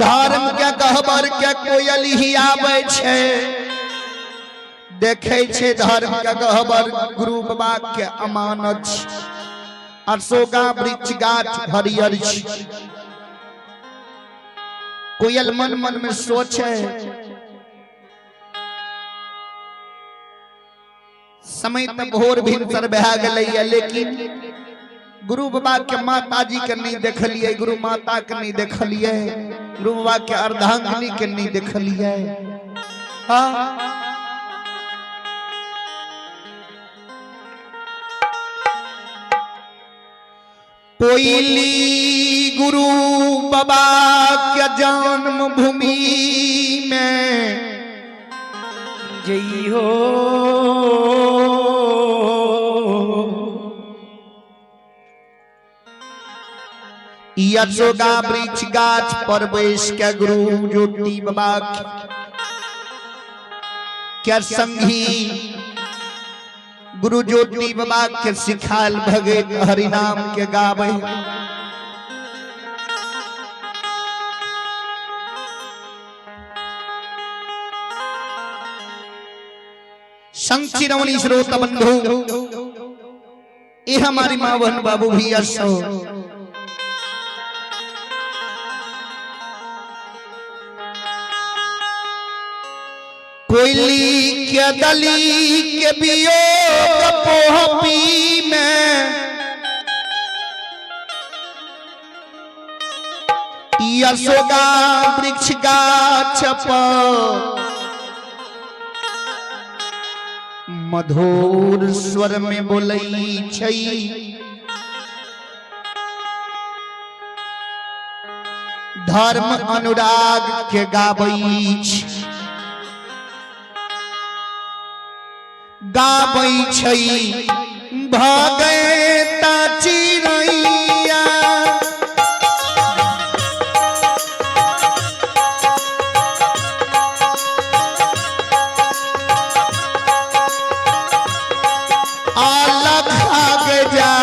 धर्म के गहबर के कोयल ही आबै छै, देखै छै धर्म के गहबर गुरु बाबा के अमानत छै। अशोका वृक्ष गाछ हरियर छै। कोयल मन मन में सोचे, समय तऽ भोर भिनसर भए गेलैया, लेकिन गुरु बाबा के माता जी के नहीं देखलिए, गुरु माता के नहीं देखलिए, गुरु बाबा के अर्धांगिनी के नहीं देखलिए। हाँ, कोयली गुरु बाबा के जन्म भूमि में जय हो। यशोदा वृक्ष गाछ पर बैस के गुरु ज्योति बाबा के संगी गुरु ज्योति बाबा के सिखाल भगत हरिनाम के गावे। संचिरमणि श्रोता बंधु, ये हमारी माँ बहन बाबू भैया सो कोयली के दली के वियोग पोहपी में यशोदा वृक्ष गाछ पर मधुर स्वर में बोलै छै। धर्म अनुराग के गाबै छै, गाबै छै भगता चिड़ैया। आलख जा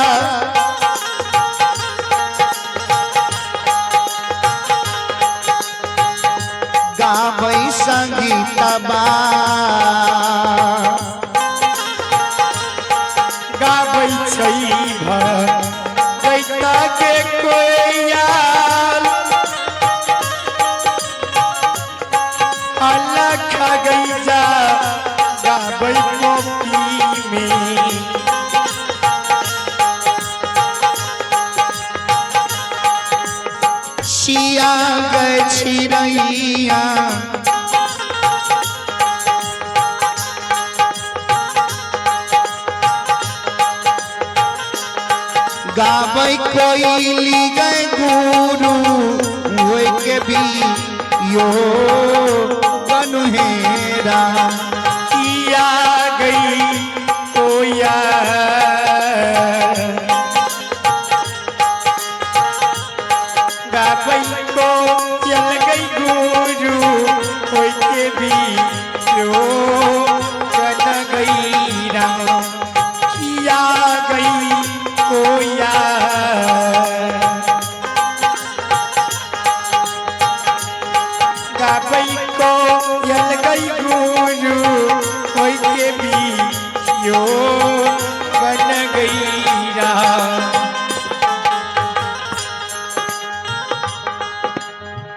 गाबै संगीतबा, गाबै छै भगता के कोयल, अलख गैजा गाबै पोपी में। सिया गए चिड़ैया गाबै कोइली गए गुरु होय के भी यो बनुहेरा। किया गई कोयल, गाबै कोयल गई गुरु होय के भी यो बन गई राम। किया गई कोयल, गाबै कोयल गई गुरु होय के भी यो बन गई राम।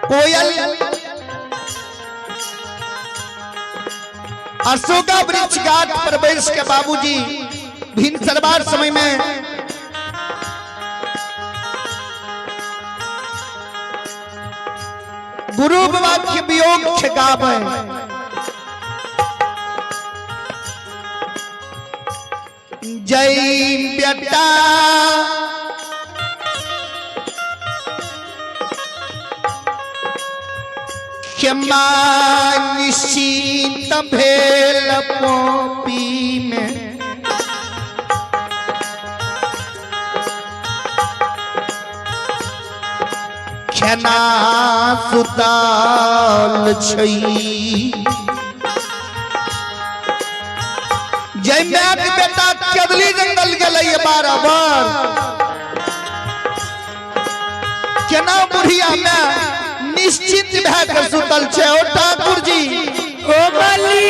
कोयल अशोका वृक्ष गाछ पर बैस के बाबूजी भिनसरबार समय में गुरु बाबा के वियोग छे गावे। जय बेटा क्षमा निश्चित भेल पोपी में खेना सुताल छै। जय my के बेटा केदली जंगल गेलै 12 बार, केना बुढ़िया my निश्चिंत भए के सुतल छै। ओ ठाकुर जी, ओ बली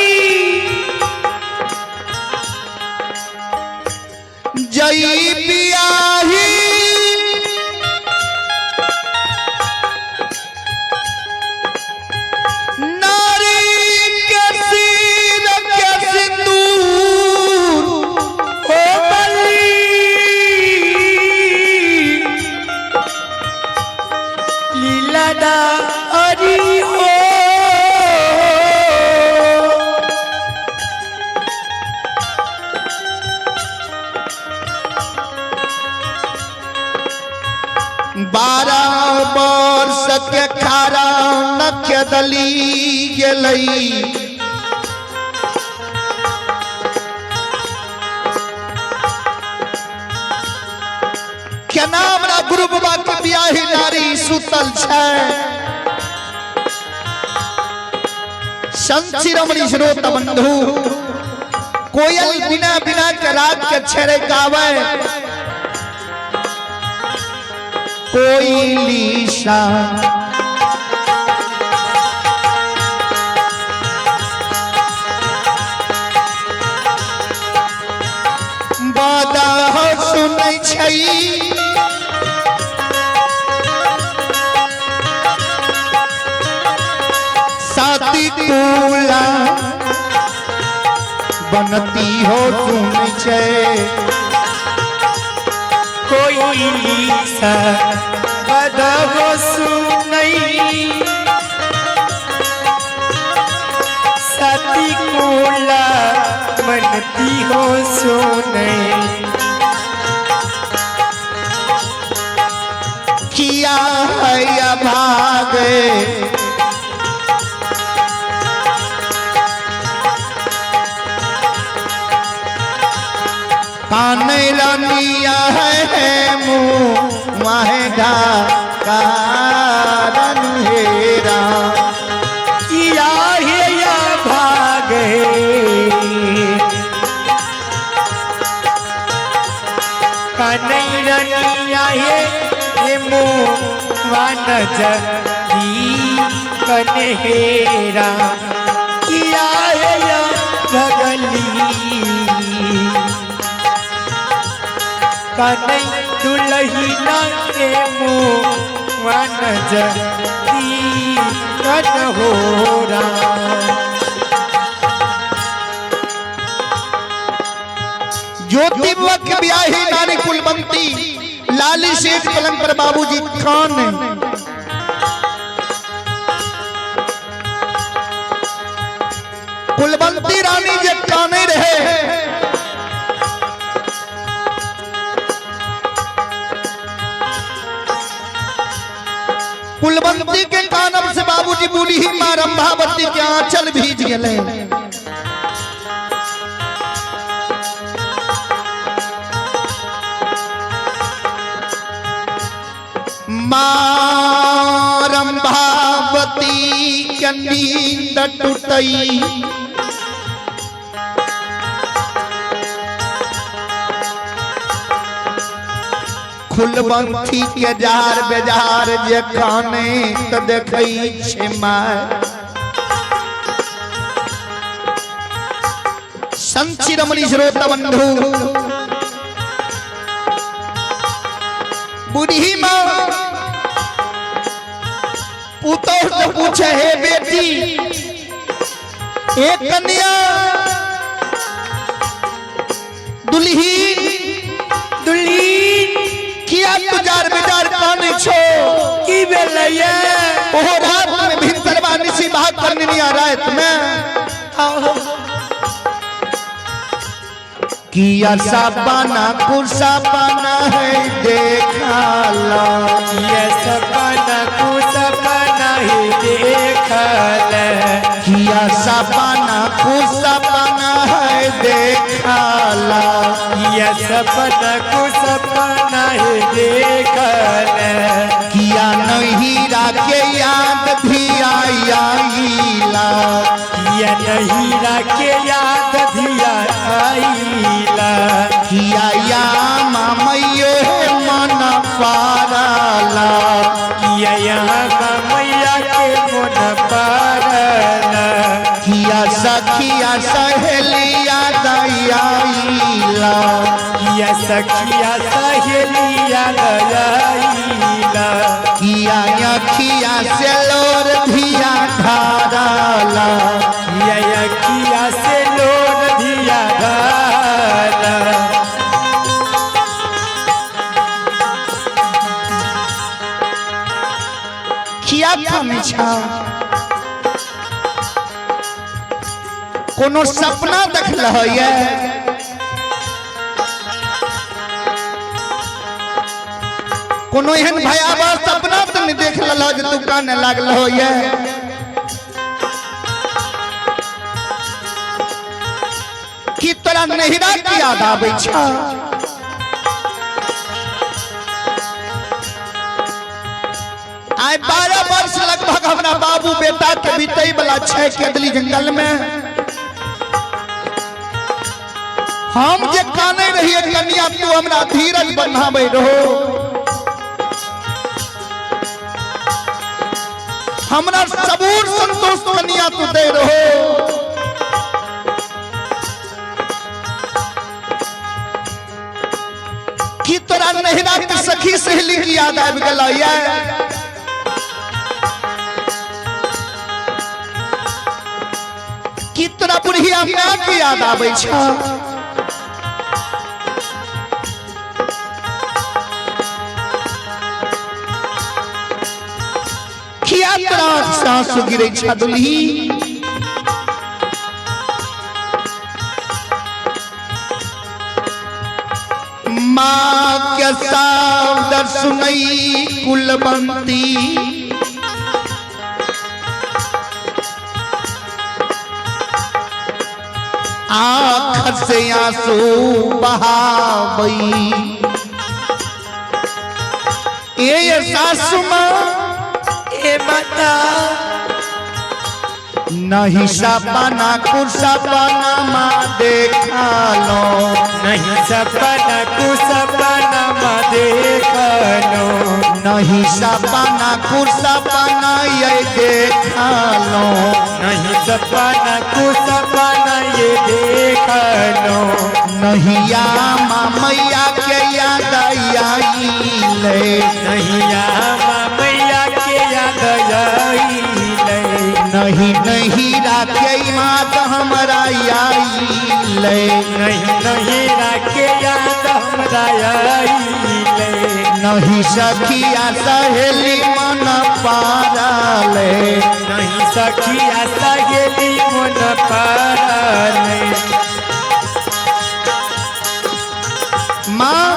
जई बियाही नारी के सिर के सिंदूर, ओ बली लीला दा हरि ओ 12 वर्ष के खारा नखदली गेलई। केना हमरा गुरु बाबा के बियाही नारी सुतल छै। संत शिरोमणि श्रोत बंधु, कोयल बिना बिना के रात के छेड़े गावे, कोयली सा बादा सुनै छै, साती कुला बनती हो सुनै छै। कोई सा बदहो सुनई सती कुला मनती हो सुनई। किया है अभागे कान रनिया है मुँह माहे कारण हेरा। किया है या भागे कनई रनिया हे मुँह नजरी कन्हेरा। किया है या भगली कनई दुलही ना के मुँह नजरी कन्होरा। ज्योति बुआ के ब्याही नारी कुलवंती लाली सेठ पलंग पर बाबूजी कान कुलवंती रानी जे काने रहे, कुलवंती के कानब से बाबूजी बूढ़ी मां रंभावती के आंचल भीज गए। मां रंभावती के नींद टूटई, खुलबंती के जार बेजार जे काने त देखई छे my. संत शिरोमणि श्रोता बंधु, बूढ़ी मां पुतोह से पूछे, हे बेटी, एक कन्या दुल्ही दुल्ही किया तुजार बेजार काने छो की भेलैया? ओहो रात में भिनसरवा निशी भाग करनिया रात में किया सपना कुसपना है देखला, किया सपना कुसपना है देखल, किया सपना कुसपना है देखला, किया सपना कुसपना है देखल, किया नहीं राखे याद भी आईला, किया नहीं राखे याद धिया आईला, किया या मामैयो मन पाराला, किया या मैया के मन पारला। किया सखिया सहेलिया दयाइला। किया सखिया सहेलिया दयाइला। किया अखिया से लोर धिया धाराला। किया अखिया से लोर धिया धारा। किया कानै छा? कोनो सपना देखल ये? कोनो एहन भयावह सपना तऽ नहि देख लेलह जे तू काने लागल हो ये? की तोरा नहिरा के याद आबै छ? आइ 12 वर्ष लगभग हमरा बाबू बेटा के बीतै वाला छै केदली जंगल में। हम जे काने रहिए कनिया, तू हमरा धीरज बन्हाबै रहो, हमरा सबूर संतोष कनिया तू दे रहो। की तोरा नहिरा के सखी सहेली की याद आबि गेल ये? की तोरा बुढ़िया माय के याद आबै छ? किया तोरा आँख से आंसू गिरै छ दुल्ही? माँ के शब्द सुनई कुलवंती, आँख से आंसू बहावई। ए सासु माँ, ए माता, नहीं सपना कुसपना माँ देखा लो। नहीं सपना कुसपना मा देखलो। नहीं सपना कुसपना ये देखा लो। नहीं सपना कुसपना ये देखलो। नहीं यामा मैया के याद आइले। नहीं आमा मैया के याद आइले। नहीं नहीं राखे मात हमरा आइले। नहीं नहीं राखे याद हमरा आइले। नहीं सखिया सहेली मन पारले। नहीं सखिया सहेली मन पारले। माँ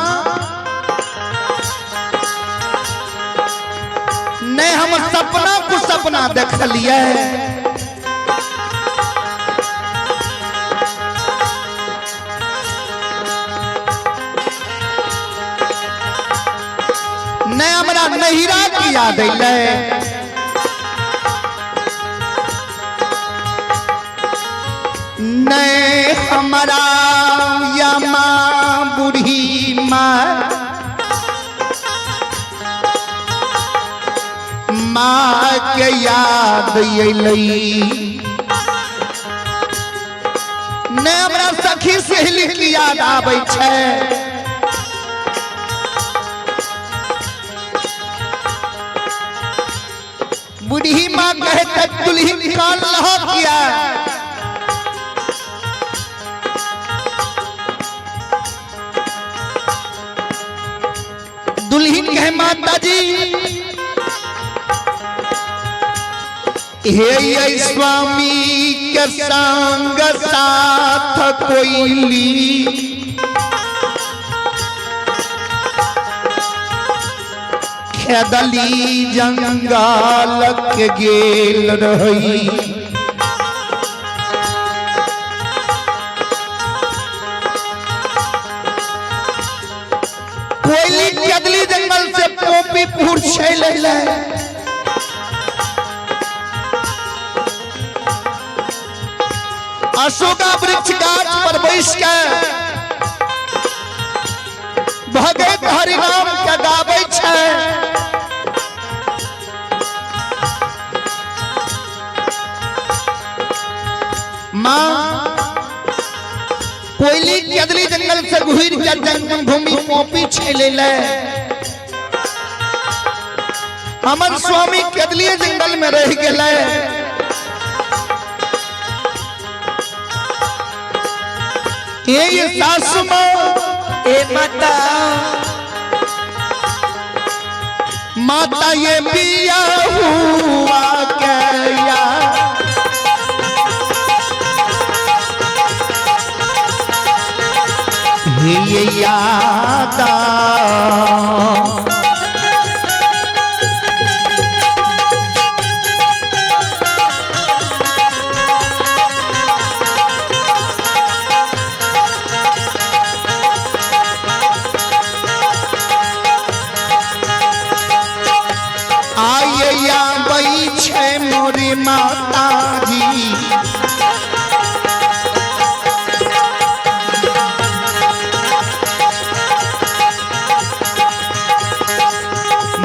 नहीं हम सपना को सपना देखलिए, नहीं हमरा नहिरा की याद अइलै, नहीं हमरा यामा बूढ़ी माँ माँ के याद अइलै, नहीं हमरा सखी सहेली के याद आबै छै। बूढ़ी माँ कहते दुल्हन कान लह किया? दुल्हन कहे माता जी हे ये स्वामी के संग साथ कोइली, खेदली जंगल के गेल रही। कोयली खेदली जंगल से पोपीपुर छैल अशोका वृक्ष गाछ पर बैस के भगत हरिनाम के गाबै छै। माँ कोयली कदली जंगल से घुर के जंगल भूमि पोपी छेले ले। हमर स्वामी कदली जंगल में रह गेले। ये सासु माँ ए माता माता ये पिया हुआ गया। ये यादा आये या बई छे मोरी माता जी।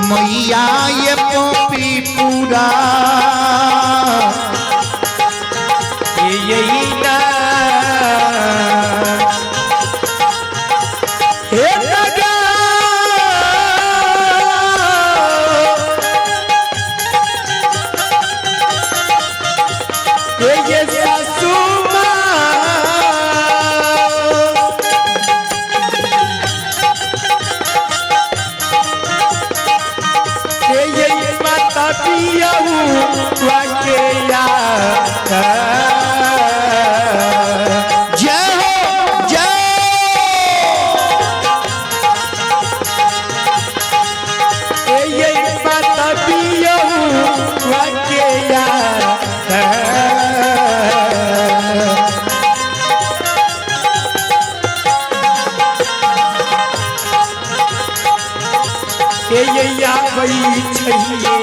मैया ये पोपी पूरा यही ना हे नगा ये सासू माँ ये माता पिया वाके याद। जय हो जय। ये माता पिया वाके याद। ये या बई छइये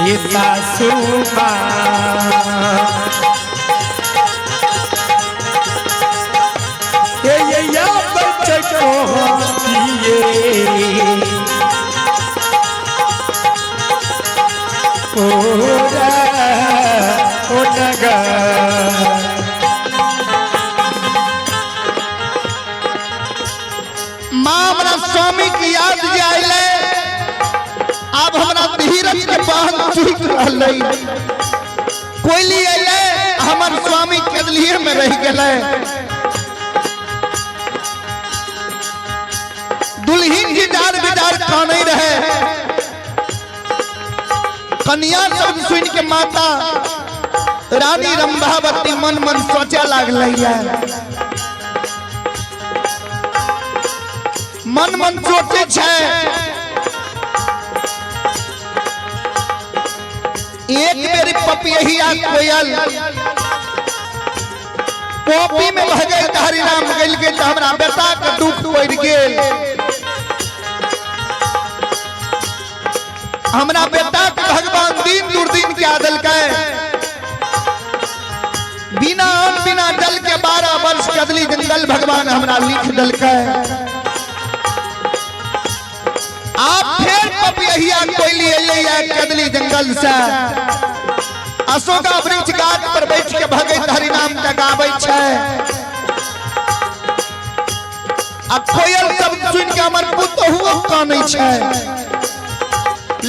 ये सासू माँ ये या बच्चे को दिए ओ रा ओ नगा। माँ हमरा स्वामी की याद जे आइले अब हमरा धीरज के बांध टूट रहलै। कोयली अइले हमर स्वामी कदलिए में रह गेलै। दुल्हिन जी डार बिडार कानै रहे। कन्या शब्द सुन के माता रानी रंभावती मन मन सोचे लागलै। मन मन सोचे छै एक बेरी पपियहिया कोयल पोपी में भगे हरिनाम गइल के त हमरा बेटा के दुख पड़ गेल। हमरा बेटा के भगवान दिन दुर्दिन के देलकै। बिना अन्न बिना जल के 12 वर्ष कदली जंगल भगवान हमरा लिख देलकै। आप फिर पपियहिया कोयली अइलै कदली जंगल से अशोका वृक्ष गाछ पर बैठ के भगत हरिनाम के गाबै छै। आ कोयल सब सुन के हमर पुतोहुओ कानै छै।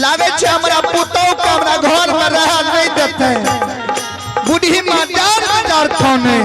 लागै छै हमरा पुतोहु के हमरा घर में रह नहीं देतै। बूढ़ी माँ डार डार कानै।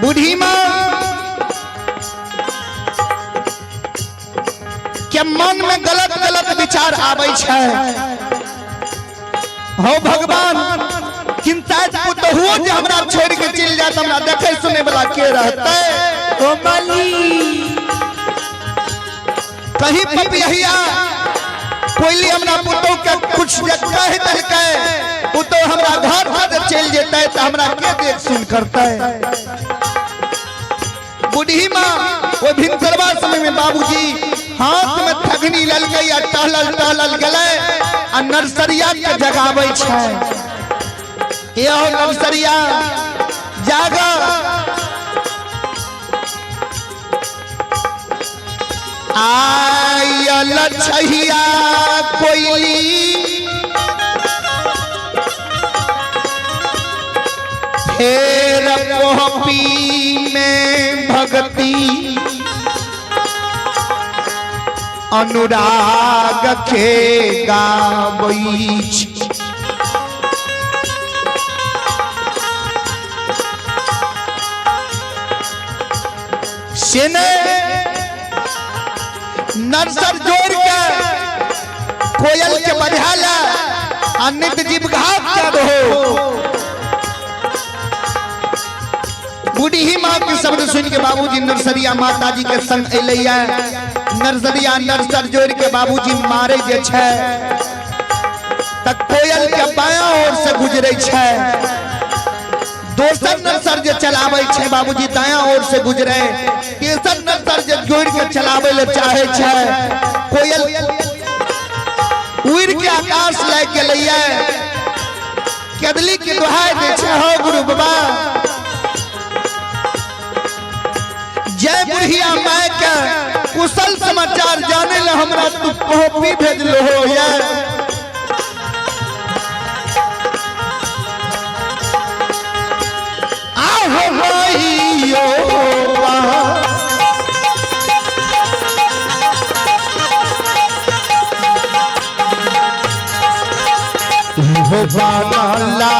बूढ़ी माँ के मन में गलत गलत विचार आबै छै। हो भगवान, किंचाइत पुतहुओ जे हमरा छोड़ के चलि जात, हमरा देखे सुने वाला के रहतै? ओ माली। कहीं पपियहिया कोयली हमरा पुतहु के कुछ जे कह देलकै, पुतहु हमरा घर पर जे चलि जेतै तऽ हमरा के देख सुन करतै? बूढ़ी माँ ओहि भिनसरवा समय में बाबूजी हाथ में थगनी ललकै आ टहलल टहलल गेलै आ नर्सरिया के जगाबै छै। यो नर्सरिया जाग, आयल छहिया कोयली फेर पोहपी में भक्ति अनुराग के गाबै छी। से ने नरसर जोड़ के कोयल के बजाला आ नित जीव घात कर हो। बूढ़ी माँ के शब्द सुन के बाबूजी नरसरिया माता जी के संग अइलैया। नरसरिया नरसर जोड़ के बाबूजी मारे जे छै त कोयल के बायां ओर से गुजरे छै। दोसर नरसर जे चलाबै छै बाबूजी दायां ओर से गुजरे। तेसर नरसर जे जोड़ के चलाबै ले चाहे छै, कोयल उड़ के आकाश लागि गेलैया। केदली के दुहाई दै छै, हो गुरु बाबा, जय बुढ़िया माय के कुशल समाचार जाने ले हमरा तू कॉपी भेजलो हो या। आहो भाइयो हो बाला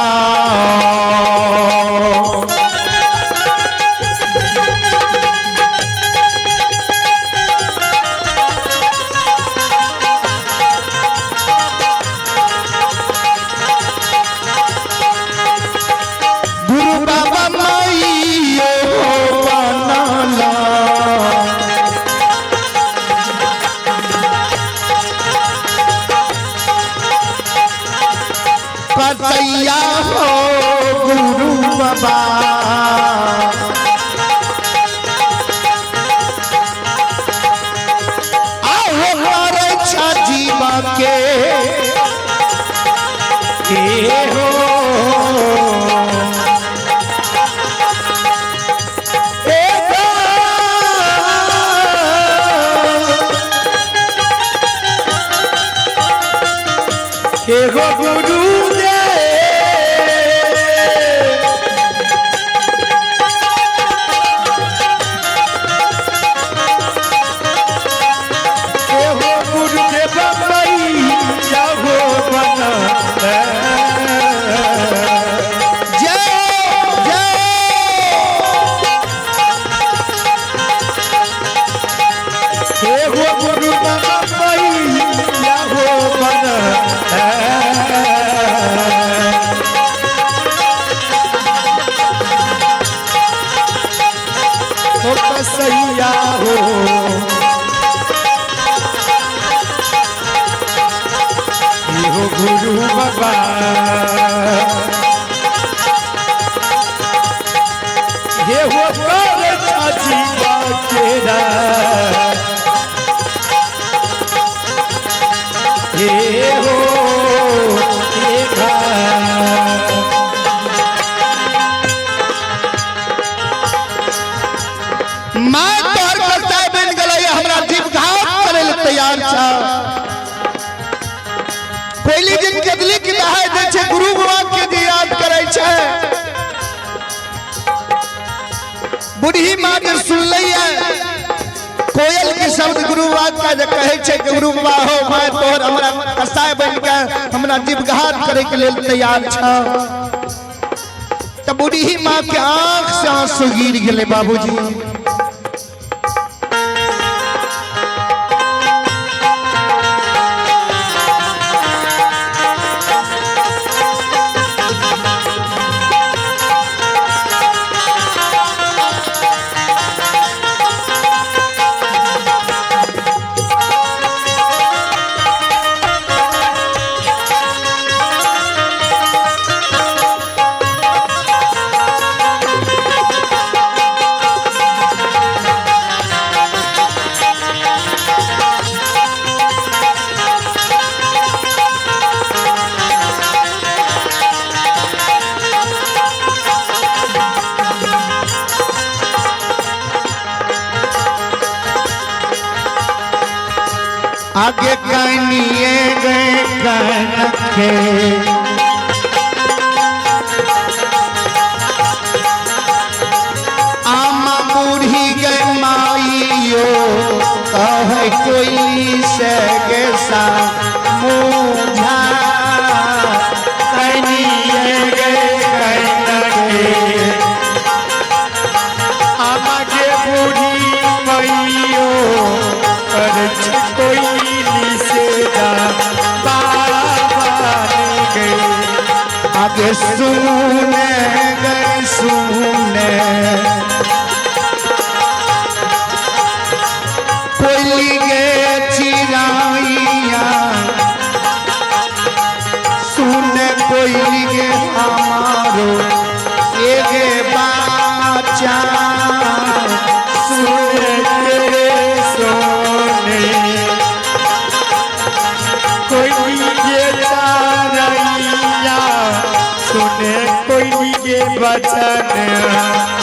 गुरु बाबा माइयो बनाला। कसैया हो गुरु बाबा, आहो हर जीवा के के हो हे गो गुरु दे हे हो गुरु देव मैया हो बना जय जय हे हो गुरु बाबा मैया हो बना हो कसैया हो हे हो गुरु बाबा हे हो कर जीवा केरा हे हो हे घा। माँ तोहर कसाई बन गेलै, हमरा जीव घात करे ले तैयार छ। कोयली दिन के दिली के दहाई दै छै, गुरु बाबा के जे याद करै छै। बूढ़ी माँ जे सुनलैया कोयल के शब्द गुरु बाबा का जे कहै छै कि गुरु बाबा हो माँ तोहर हमरा कसाई बन के हमरा जीव घात करे के लेल तैयार छ। तो बूढ़ी माँ के आंख से आंसू गिर गए बाबूजी। आगे कनिए गए कनखे आमा बूढ़ी गए माइयो कह कोई से गेसा मुझा कनिए गए कनखे आमा के बूढ़ी मैयो कोई से बाबा गए। आगे सुने गए सुने कोई गे चिराइया सुने कोई गे हमारो एगे बाचा सुने तेरे सोने कोई गे चारैया सुने कोई गे बचन।